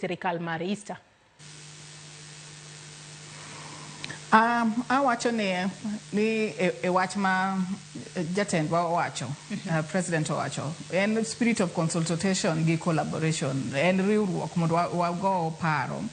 sirikal mare. Easter. Awacho ni e wach ma jatendwa owacho, president owacho, en spirit of consultation gi collaboration, en riwruok mondo wago paro.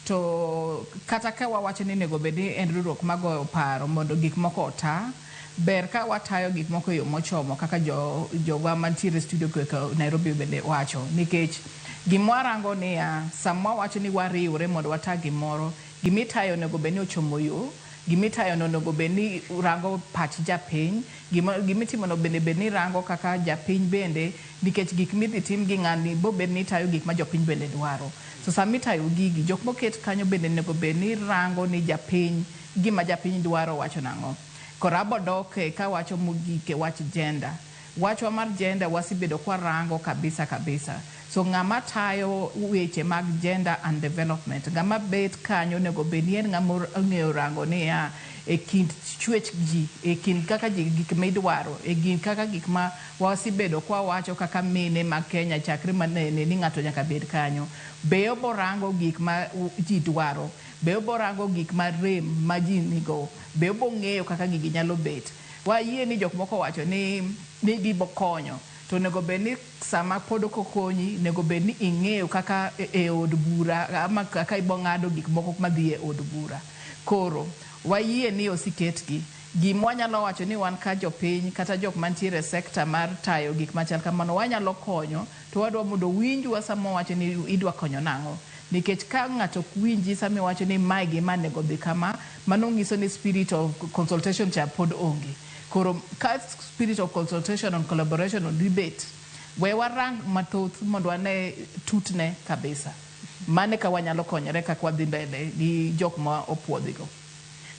To kata ka wawacho ni onego bed ni en riwruok magoyo paro mondo gik moko ota, ber ka watayo gik moko e yo mochomo kaka jogwa mantiere e studio koka Nairobi bende wacho. Nikech gima warango niya, sama wawacho ni wariwre mondo wata gimoro, gimitayo onego bed ni ochomo yo, gimitayo no onego bed ni rango pach japiny, gimitimo no bende bed ni rango kaka japiny bende, nikech gik midhi tim gi ng'ani bo bed ni tayo gik ma jopiny bende dwaro. So sama itayo gigi, jok moket kanyo bende onego bed ni rango ni japiny, gima japiny dwaro wacho nang'o. Koro abodok kawacho mogik e wach gender. Wachwa mar gender wasebedo kwarango kabisa kabisa. So ng'ama tayo weche mag gender and development, ng'ama bet kanyo onego bed ni en ng'ama ong'eyo rango niya e kind chwech ji, e kind kaka ji gik midwaro, e kind kaka gik ma wasebedo kwawacho kaka mine mag Kenya chakre manene ni ng'ato nyaka bed kanyo. Be oborango gik ma ji dwaro, be oborango gik ma rem ma ji nigo, be obong'eyo kaka gigi nyalo bet. Wayie ni jok moko owacho ni gibo konyo, to onego bed ni sama pod ok okonyi, onego bed ni ing'eyo kaka e od bura ama kaka ibo ng'ado gik moko madhi e od bura. Koro wayie ni osiketgi. Gima wanyalo wacho ni wan ka jopiny kata jok mantiere e sekta mar tayo gik machal kamano wanyalo konyo, to wadwa mondo winjwa sama wawacho ni idwa konyo nang'o. Nikech ka ng'ato ok winji sama iwacho ni mae gima onego dhi kama, mano nyiso ni spirit of consultation cha pod onge. Koro ka spirit of consultation and collaboration on debate, we warang mathoth mondo wane tutne kabisa. Mane ka wanyalo konyore kaka wadhi mbele gi jok ma opuodhigo.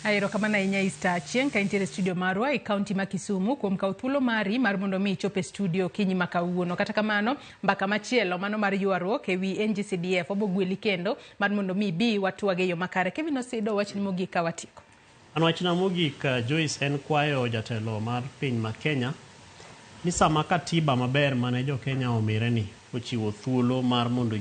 Erokamano ahinya Easter Achieng' ka intiere e studio marwa e kaunti ma Kisumu kuom kawo thuolo mari mar mondo mi ichop e studio okinyi ma kawuono. Kata kamano, mbaka machielo mano mar ywaruok e wi NGCDF wabo gweli kendo mar mondo mi ibi watwag e yo makare. Kevin Osido, wachni mogik ka watieko. An wachna mogik, Joyce, en kwayo jatelo mar piny ma Kenya ni sama katiba maber mane jo Kenya omire ni ochiwo thuolo mar mondo